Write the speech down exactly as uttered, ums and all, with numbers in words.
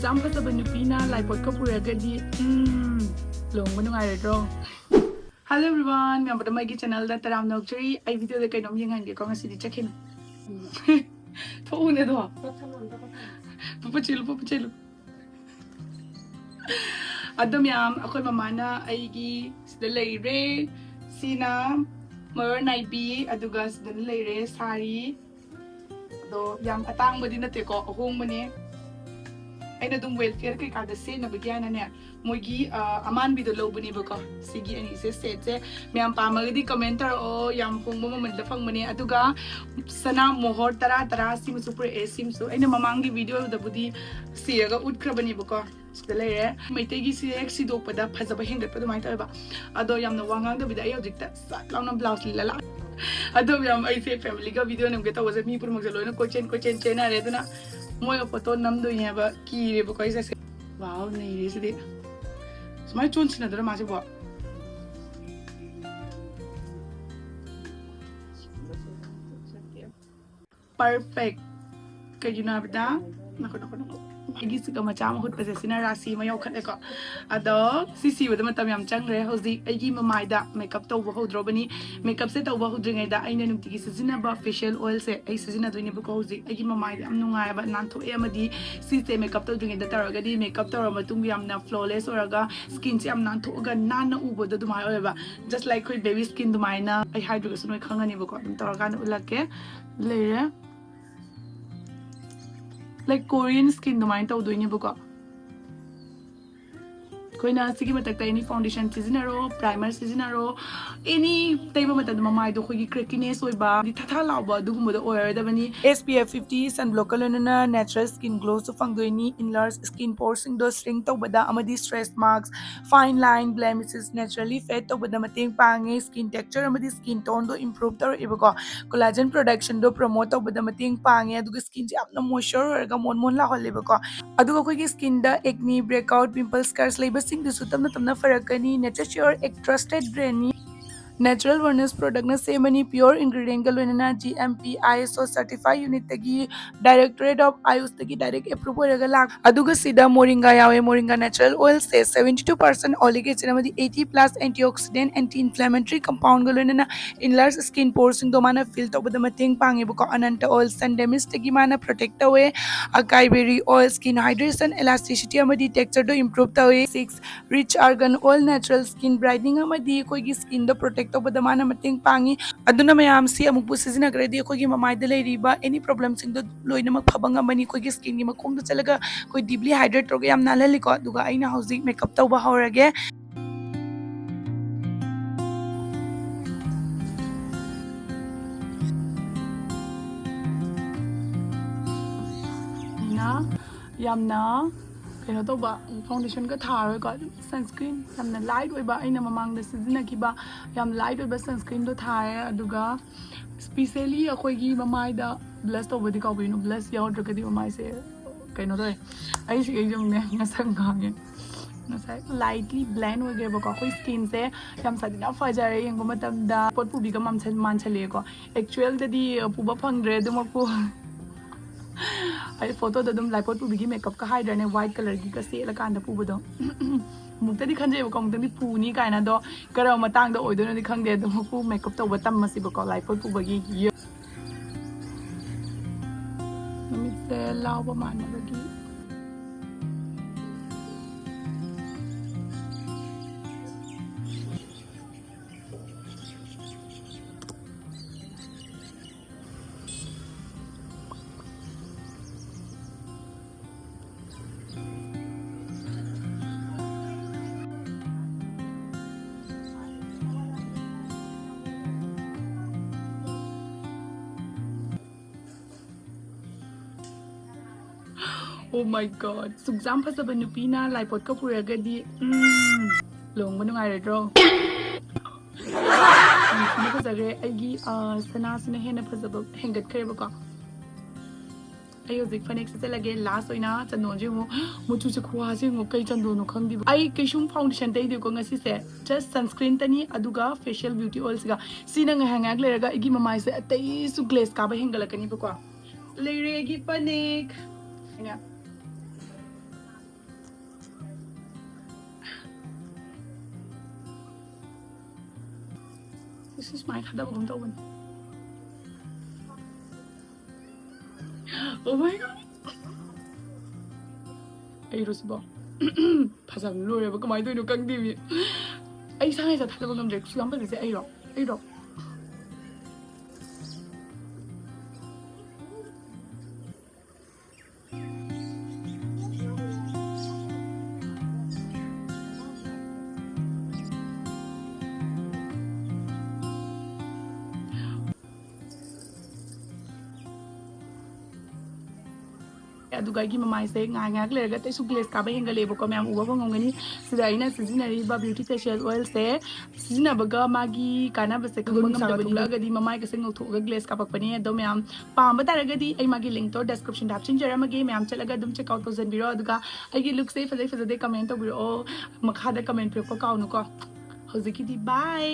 ꯌꯥꯝ ꯐꯖꯕ ꯅꯨꯄꯤꯅ ꯂꯥꯏꯄꯣꯠꯀ ꯄꯨꯔꯒꯗꯤ ꯎꯝ ꯂꯨꯍꯣꯡꯕ ꯅꯨꯡꯉꯥꯏꯔꯣꯏꯗ꯭ꯔꯣ? Hello everyone, ꯃꯌꯥꯝ ꯄꯨꯝꯅꯃꯛ ꯑꯩꯒꯤ channelꯗ ꯇꯔꯥꯝꯅ ꯑꯣꯛꯆꯔꯤ꯫ ꯑꯩ videoꯗ ꯀꯩꯅꯣꯝ ꯌꯦꯡꯍꯟꯒꯦꯀꯣ, ꯉꯁꯤꯗꯤ ꯆꯠꯈꯤꯅꯨ꯫ ꯊꯣꯛꯎꯅꯦ ꯑꯗꯣ꯫ ꯄꯨꯄꯨ ꯆꯦꯜꯂꯨ, ꯄꯨꯄꯨ ꯆꯦꯜꯂꯨ꯫ ꯑꯗꯣ ꯃꯌꯥꯝ, ꯑꯩꯈꯣꯏ ꯃꯃꯥꯅ ꯑꯩꯒꯤ ꯁꯤꯗ ꯂꯩꯔꯦ꯫ ꯁꯤꯅ ꯃꯌꯣꯔ ꯅꯥꯏꯕꯤ, ꯑꯗꯨꯒ ꯁꯤꯗꯅ ꯂꯩꯔꯦ ꯁꯥꯔꯤ꯫ ꯑꯗꯣ ꯌꯥꯝ ꯑꯇꯥꯡꯕꯗꯤ ꯅꯠꯇꯦꯀꯣ, ꯑꯍꯣꯡꯕꯅꯦ꯫ ꯑꯩꯅ ꯑꯗꯨꯝ welfare ꯀꯩꯀꯥꯗ ꯁꯦꯠꯅꯕꯒꯤ ꯍꯥꯏꯅꯅꯦ, ꯃꯣꯏꯒꯤ, ꯑ, ꯑꯃꯥꯟꯕꯤꯗꯣ ꯂꯧꯕꯅꯦꯕꯀꯣ꯫ ꯁꯤꯒꯤ ꯑꯅꯤꯁꯦ setꯁꯦ꯫ ꯃꯌꯥꯝ ꯄꯥꯝꯃꯒꯗꯤ comment ꯇꯧꯔꯛꯑꯣ, ꯌꯥꯝ ꯍꯣꯡꯕ ꯃꯃꯜꯗ ꯐꯪꯕꯅꯦ꯫ ꯑꯗꯨꯒ ꯁꯅꯥ ꯃꯣꯍꯣꯔ ꯇꯔꯥ ꯇꯔꯥ ꯁꯤꯃꯁꯨ ꯄꯨꯔꯛꯑꯦ꯫ ꯁꯤꯃꯁꯨ ꯑꯩꯅ ꯃꯃꯥꯡꯒꯤ videoꯗꯕꯨꯗꯤ ꯁꯤꯔꯒ ꯎꯠꯈ꯭ꯔꯕꯅꯦꯕꯀꯣ꯫ ꯁꯤꯗ ꯂꯩꯔꯦ꯫ ꯃꯩꯇꯩꯒꯤ ꯁꯤ ꯍꯦꯛ ꯁꯤꯗꯣꯛꯄꯗ ꯐꯖꯕ ꯍꯦꯟꯒꯠꯄ ꯑꯗꯨꯃꯥꯏꯅ ꯇꯧꯋꯦꯕ꯫ ꯑꯗꯣ ꯌꯥꯝꯅ ꯋꯥ ꯉꯥꯡꯗꯕꯤꯗ ꯑꯩ ꯍꯧꯖꯤꯛꯇ ꯁꯠ ꯂꯥꯎꯅ blouse ꯂꯤꯠꯂ ꯂꯥꯛꯑꯦ꯫ ꯑꯗꯣ ꯃꯌꯥꯝ, ꯑꯩꯁꯦ familyꯒ video ꯅꯝꯒꯦ ꯇꯧꯕꯁꯦ ꯃꯤ ꯄꯨꯝꯅꯃꯛꯁꯦ ꯂꯣꯏꯅ ꯀꯣꯏꯆꯦꯟ ꯀꯣꯏꯆꯦꯟ ꯆꯦꯟꯅꯔꯦ꯫ ꯑꯗꯨꯅ ꯃꯣꯏꯒ photo ꯅꯝꯗꯣꯏꯅꯦꯕ ꯀꯤꯔꯦꯕꯀꯣ ꯑꯩꯁꯦ꯫ Wow, ꯅꯩꯔꯦ ꯁꯤꯗꯤ꯫ ꯁꯨꯃꯥꯏꯅ ꯆꯣꯟꯁꯤꯟꯅꯗꯣꯏꯔꯣ ꯃꯥꯁꯤꯕꯣ? Perfect꯫ ꯀꯩꯒꯤꯅꯣ ꯍꯥꯏꯕꯗ, ꯅꯈꯣ, ꯅꯈꯣ, ꯅꯈꯣ꯫ ꯑꯩꯒꯤ ꯁꯤꯒ ꯃꯆꯥ ꯑꯃ ꯍꯨꯠꯄꯁꯦ, ꯁꯤꯅ ꯔꯥꯁꯤ ꯑꯃ ꯌꯧꯈꯠꯂꯦꯀꯣ꯫ ꯑꯗꯣ ꯁꯤ ꯁꯤꯕꯗ ꯃꯇꯝ ꯌꯥꯝ ꯆꯪꯈ꯭ꯔꯦ꯫ ꯍꯧꯖꯤꯛ ꯑꯩꯒꯤ ꯃꯃꯥꯏꯗ makeup ꯇꯧꯕ ꯍꯧꯗ꯭ꯔꯣꯕꯅꯤ꯫ Makeupꯁꯦ ꯇꯧꯕ ꯍꯧꯗ꯭ꯔꯤꯉꯩꯗ ꯑꯩꯅ ꯅꯨꯡꯇꯤꯒꯤ ꯁꯤꯖꯤꯟꯅꯕ facial oilꯁꯦ ꯑꯩ ꯁꯤꯖꯤꯟꯅꯗꯣꯏꯅꯦꯕꯀꯣ꯫ ꯍꯧꯖꯤꯛ ꯑꯩꯒꯤ ꯃꯃꯥꯏꯗ ꯌꯥꯝ ꯅꯨꯡꯉꯥꯏꯕ, ꯅꯥꯟꯊꯣꯛꯑꯦ, ꯑꯃꯗꯤ ꯁꯤꯁꯦ makeup ꯇꯧꯗ꯭ꯔꯤꯉꯩꯗ ꯇꯧꯔꯒꯗꯤ makeup ꯇꯧꯔ ꯃꯇꯨꯡ ꯌꯥꯝꯅ flawless ꯑꯣꯏꯔꯒ skinꯁꯦ ꯌꯥꯝ ꯅꯥꯟꯊꯣꯛꯑꯒ ꯅꯥꯟꯅ ꯎꯕꯗꯣ ꯑꯗꯨꯃꯥꯏꯅ ꯑꯣꯏꯌꯦꯕ꯫ Just like ꯑꯩꯈꯣꯏ baby skin ꯑꯗꯨꯃꯥꯏꯅ꯫ ꯑꯩ ꯍꯥꯏꯗ꯭ꯔꯒꯁꯨ ꯅꯣꯏ ꯈꯪꯉꯅꯤꯕꯀꯣ꯫ ꯑꯗꯨꯝ ꯇꯧꯔꯀꯥꯟꯗ ꯎꯠꯂꯛꯀꯦ꯫ ꯂꯩꯔꯦ꯫ Like Korean skin ꯑꯗꯨꯃꯥꯏꯅ ꯇꯧꯗꯣꯏꯅꯦꯕꯀꯣ꯫ ꯑꯩꯈꯣꯏꯅ ꯁꯤꯒꯤ ꯃꯊꯛꯇ any foundation ꯁꯤꯖꯤꯟꯅꯔꯣ, primer ꯁꯤꯖꯤꯟꯅꯔꯣ, any ꯇꯩꯕ ꯃꯇꯝꯗ ꯃꯃꯥꯏꯗꯣ ꯑꯩꯈꯣꯏꯒꯤ crackiness ꯑꯣꯏꯕ, ꯍꯥꯏꯗꯤ ꯊꯥ ꯊꯥ ꯂꯥꯎꯕ ꯑꯗꯨꯒꯨꯝꯕꯗꯣ ꯑꯣꯏꯔꯣꯏꯗꯕꯅꯤ꯫ SPF fifty sunblockꯀ ꯂꯣꯏꯅꯅ natural skin glowꯁꯨ ꯐꯪꯗꯣꯏꯅꯤ꯫ Enlarge skin poresꯁꯤꯡꯗꯣ shrink ꯇꯧꯕꯗ ꯑꯃꯗꯤ stretch marks, fine line, blemishes naturally fade ꯇꯧꯕꯗ ꯃꯇꯦꯡ ꯄꯥꯡꯉꯦ꯫ Skin texture ꯑꯃꯗꯤ skin toneꯗꯣ improve ꯇꯧꯔꯛꯑꯦꯕꯀꯣ꯫ Collagen productionꯗꯣ promote ꯇꯧꯕꯗ ꯃꯇꯦꯡ ꯄꯥꯡꯉꯦ꯫ ꯑꯗꯨꯒ skinꯁꯦ ꯌꯥꯝꯅ moisture ꯑꯣꯏꯔꯒ ꯃꯣꯟ ꯃꯣꯟ ꯂꯥꯎꯍꯜꯂꯦꯕꯀꯣ꯫ ꯑꯗꯨꯒ ꯑꯩꯈꯣꯏꯒꯤ skinꯗ acne, breakout, pimple, scars ꯂꯩꯕꯁꯤꯡꯗꯨꯁꯨ ꯇꯞꯅ ꯇꯞꯅ ꯐꯔꯛꯀꯅꯤ꯫ Nature Sure Act trusted brandꯅꯤ꯫ Natural Wellness Productꯅ ꯁꯦꯝꯕꯅꯤ꯫ Pure ingredientꯒ ꯂꯣꯏꯅꯅ G M P I S O certified unitꯇꯒꯤ, Directorate of Ayushꯇꯒꯤ direct approve ꯑꯣꯏꯔꯒ ꯂꯥꯛ꯫ ꯑꯗꯨꯒ ꯁꯤꯗ ꯃꯣꯔꯤꯡꯒꯥ ꯌꯥꯎꯋꯦ꯫ Moringa natural oilꯁꯦ seventy two percent olic acid ꯑꯃꯗꯤ eighty plus antioxidant, anti inflammatory compoundꯒ ꯂꯣꯏꯅꯅ enlarge skin poresꯁꯤꯡꯗꯣ ꯃꯥꯅ fill ꯇꯧꯕꯗ ꯃꯇꯦꯡ ꯄꯥꯡꯉꯦꯕꯀꯣ꯫ Ananta oil, sun damageꯇꯒꯤ ꯃꯥꯅ protect ꯇꯧꯋꯦ꯫ Acai berry oil skin hydration, elasticity ꯑꯃꯗꯤ textureꯗꯣ improve ꯇꯧꯋꯦ꯫ Six, rich argan oil natural skin brightening ꯑꯃꯗꯤ ꯑꯩꯈꯣꯏꯒꯤ skinꯗꯣ protect ꯇꯧꯕꯗ ꯃꯥꯅ ꯃꯇꯦꯡ ꯄꯥꯡꯉꯤ꯫ ꯑꯗꯨꯅ ꯃꯌꯥꯝꯁꯤ ꯑꯃꯨꯛꯄꯨ ꯁꯤꯖꯤꯟꯅꯈ꯭ꯔꯗꯤ ꯑꯩꯈꯣꯏꯒꯤ ꯃꯃꯥꯏꯗ ꯂꯩꯔꯤꯕ any problemꯁꯤꯡꯗꯣ ꯂꯣꯏꯅꯃꯛ ꯐꯕ ꯉꯝꯃꯅꯤ꯫ ꯑꯩꯈꯣꯏꯒꯤ skinꯒꯤ ꯃꯈꯣꯡꯗ ꯆꯠꯂꯒ ꯑꯩꯈꯣꯏ deeply hydrate ꯇꯧꯔꯒ ꯌꯥꯝ ꯅꯥꯜꯍꯜꯂꯤꯀꯣ꯫ ꯑꯗꯨꯒ ꯑꯩꯅ ꯍꯧꯖꯤꯛ makeup ꯇꯧꯕ ꯍꯧꯔꯒꯦ꯫ ꯌꯥꯝꯅ ꯀꯩꯅꯣ ꯇꯧꯕ foundationꯒ ꯊꯥꯔꯣꯏꯀꯣ꯫ ꯑꯗꯨꯝ sunscreen ꯌꯥꯝꯅ light ꯑꯣꯏꯕ, ꯑꯩꯅ ꯃꯃꯥꯡꯗ ꯁꯤꯖꯤꯟꯅꯈꯤꯕ ꯌꯥꯝ light ꯑꯣꯏꯕ sunscreenꯗꯣ ꯊꯥꯔꯦ꯫ ꯑꯗꯨꯒ specially ꯑꯩꯈꯣꯏꯒꯤ ꯃꯃꯥꯏꯗ blush ꯇꯧꯕꯗꯤ ꯀꯥꯎꯕꯤꯅꯨ, blush ꯌꯥꯎꯗ꯭ꯔꯒꯗꯤ ꯃꯃꯥꯏꯁꯦ ꯀꯩꯅꯣ ꯇꯧꯋꯦ꯫ ꯑꯩꯁꯤ ꯑꯩꯁꯨꯅꯦ ꯉꯁꯛ ꯉꯥꯡꯉꯦ꯫ ꯉꯁꯥꯏ lightly blend ꯑꯣꯏꯈ꯭ꯔꯦꯕꯀꯣ꯫ ꯑꯩꯈꯣꯏ skinꯁꯦ ꯌꯥꯝ ꯁꯥꯊꯤꯅ ꯐꯖꯔꯦ ꯌꯦꯡꯕ ꯃꯇꯝꯗ꯫ ꯄꯣꯠ ꯄꯨꯕꯤꯒ ꯃꯥꯟꯁꯟ-, ꯃꯥꯟꯁꯜꯂꯛꯑꯦꯀꯣ꯫ Actualꯗꯗꯤ ꯄꯨꯕ ꯐꯪꯗ꯭ꯔꯦ ꯑꯗꯨꯃꯛꯄꯨ꯫ ꯑꯩ photoꯗ ꯑꯗꯨꯝ ꯂꯥꯏꯄꯣꯠ ꯄꯨꯕꯤꯒꯤ makeupꯀ ꯍꯥꯏꯗ꯭ꯔꯅꯦ, white colourꯒꯤꯒ ꯁꯦꯠꯂꯀꯥꯟꯗ ꯄꯨꯕꯗꯣ꯫ ꯑꯃꯨꯛꯇꯗꯤ ꯈꯟꯖꯩꯕꯀꯣ, ꯑꯃꯨꯛꯇꯪꯗꯤ ꯄꯨꯅꯤ ꯀꯥꯏꯅ, ꯑꯗꯣ ꯀꯔꯝꯕ ꯃꯇꯥꯡꯗ ꯑꯣꯏꯗꯣꯏꯅꯣꯗꯤ ꯈꯪꯗꯦ꯫ ꯑꯗꯨꯃꯛꯄꯨ makeup ꯇꯧꯕ ꯇꯝꯃꯁꯤꯕꯀꯣ, ꯂꯥꯏꯄꯣꯠ ꯄꯨꯕꯒꯤ ꯌꯦ-, ꯅꯨꯃꯤꯠꯁꯦ ꯂꯥꯎꯕ ꯃꯥꯟꯅꯕꯒꯤ꯫ Oh my God, ꯁꯨꯛ ꯌꯥꯝ ꯐꯖꯕ ꯅꯨꯄꯤꯅ ꯂꯥꯏꯄꯣꯠꯀ ꯄꯨꯔꯒꯗꯤ, ꯎꯝ, ꯂꯨꯍꯣꯡꯕ ꯅꯨꯡꯉꯥꯏꯔꯣꯏꯗ꯭ꯔꯣ? ꯌꯥꯝ ꯊꯤꯅ ꯐꯖꯈ꯭ꯔꯦ꯫ ꯑꯩꯒꯤ, ꯑ, ꯁꯅꯥꯁꯤꯅ ꯍꯦꯟꯅ ꯐꯖꯕ ꯍꯦꯟꯒꯠꯈ꯭ꯔꯦꯕꯀꯣ꯫ ꯑꯩ ꯍꯧꯖꯤꯛ ꯐꯅꯦꯛ ꯁꯦꯠꯆꯜꯂꯒꯦ꯫ ꯂꯥꯁ ꯑꯣꯏꯅ ꯆꯟꯗꯣꯟꯁꯦ ꯌꯦꯡꯉꯨ, ꯃꯆꯨꯁꯦ ꯈꯨꯋꯥꯁꯦ ꯌꯦꯡꯉꯨ, ꯀꯩ ꯆꯟꯗꯣꯟꯅꯣ ꯈꯪꯗꯦꯕ꯫ ꯑꯩ ꯀꯩꯁꯨꯝ ꯐꯥꯎꯟꯗꯦꯁꯟ ꯇꯩꯗꯦꯀꯣ ꯉꯁꯤꯁꯦ, ꯖꯁ ꯁꯟꯁꯀ꯭ꯔꯤꯟꯇꯅꯤ ꯑꯗꯨꯒ ꯐꯦꯁꯤꯌꯦꯜ ꯕ꯭ꯌꯨꯇꯤ ꯑꯣꯏꯜꯁꯤꯒ꯫ ꯁꯤꯅ ꯉꯥꯏꯍꯥꯛ ꯉꯥꯏꯍꯥꯛ ꯂꯩꯔꯒ ꯑꯩꯒꯤ ꯃꯃꯥꯏꯁꯦ ꯑꯇꯩꯁꯨ ꯒ꯭ꯂꯦꯁ ꯀꯥꯕ ꯍꯦꯟꯒꯠꯂꯛꯀꯅꯤꯕꯀꯣ꯫ ꯂꯩꯔꯦ ꯑꯩꯒꯤ ꯐꯅꯦꯛ꯫ ꯑꯩꯅ ꯁꯤ ꯁꯨꯃꯥꯏꯅ ꯊꯥꯗꯕꯒꯨꯝ ꯇꯧꯕꯅꯤ꯫ Oh my God! ꯑꯩꯔꯣ ꯁꯤꯕꯣ? ꯐꯖꯕ ꯂꯣꯏꯔꯦꯕ, ꯀꯃꯥꯏꯅ ꯇꯧꯔꯤꯅꯣ ꯈꯪꯗꯦꯃꯤ꯫ ꯑꯩ ꯏꯁꯥꯅ ꯏꯁꯥ ꯊꯥꯖꯕ ꯉꯝꯗ꯭ꯔꯦ꯫ ꯀꯨꯆꯨ ꯌꯥꯝ ꯐꯖꯩꯁꯦ ꯑꯩꯔꯣ? ꯑꯩꯔꯣ? ꯑꯗꯨꯒ ꯑꯩꯒꯤ ꯃꯃꯥꯏꯁꯦ ꯉꯥꯏꯍꯥꯛ ꯉꯥꯏꯍꯥꯛ ꯂꯩꯔꯒ ꯑꯇꯩꯁꯨ ꯒ꯭ꯂꯦꯁ ꯀꯥꯕ ꯍꯦꯟꯒꯠꯂꯛꯑꯦꯕꯀꯣ꯫ ꯃꯌꯥꯝ ꯎꯕ ꯐꯪꯉꯝꯒꯅꯤ꯫ ꯁꯤꯗ ꯑꯩꯅ ꯁꯤꯖꯤꯟꯅꯔꯤꯕ ꯕ꯭ꯌꯨꯇꯤ ꯐꯦꯁꯤꯌꯦꯜ ꯑꯣꯏꯜꯁꯦ ꯁꯤꯖꯤꯟꯅꯕꯒ ꯃꯥꯒꯤ ꯀꯥꯟꯅꯕꯁꯦ ꯈꯪꯕ ꯉꯝꯗꯕꯅꯤ꯫ ꯊꯣꯛꯂꯛꯑꯒꯗꯤ ꯃꯃꯥꯏꯒꯁꯦ ꯉꯧꯊꯣꯛꯑꯒ ꯒ꯭ꯂꯦꯁ ꯀꯥꯞꯄꯛꯄꯅꯦ꯫ ꯑꯗꯣ ꯃꯌꯥꯝ ꯄꯥꯝꯕ ꯇꯥꯔꯒꯗꯤ ꯑꯩ ꯃꯥꯒꯤ ꯂꯤꯡꯛꯇꯣ ꯗꯦꯁꯀ꯭ꯔꯤꯞꯁꯟꯗ ꯍꯥꯞꯆꯤꯟꯖꯔꯝꯃꯒꯦ, ꯃꯌꯥꯝ ꯆꯠꯂꯒ ꯑꯗꯨꯝ ꯆꯦꯛ ꯑꯥꯎꯠ ꯇꯧꯖꯟꯕꯤꯔꯣ꯫ ꯑꯗꯨꯒ ꯑꯩꯒꯤ ꯂꯨꯛꯁꯦ ꯐꯖꯩ ꯐꯖꯗꯦ ꯀꯃꯦꯟ ꯇꯧꯕꯤꯔꯛꯑꯣ, ꯃꯈꯥꯗ ꯀꯃꯦꯟ ꯄꯤꯔꯛꯄ ꯀꯥꯎꯅꯨꯀꯣ꯫ ꯍꯧꯖꯤꯛꯀꯤꯗꯤ ꯕꯥꯏ꯫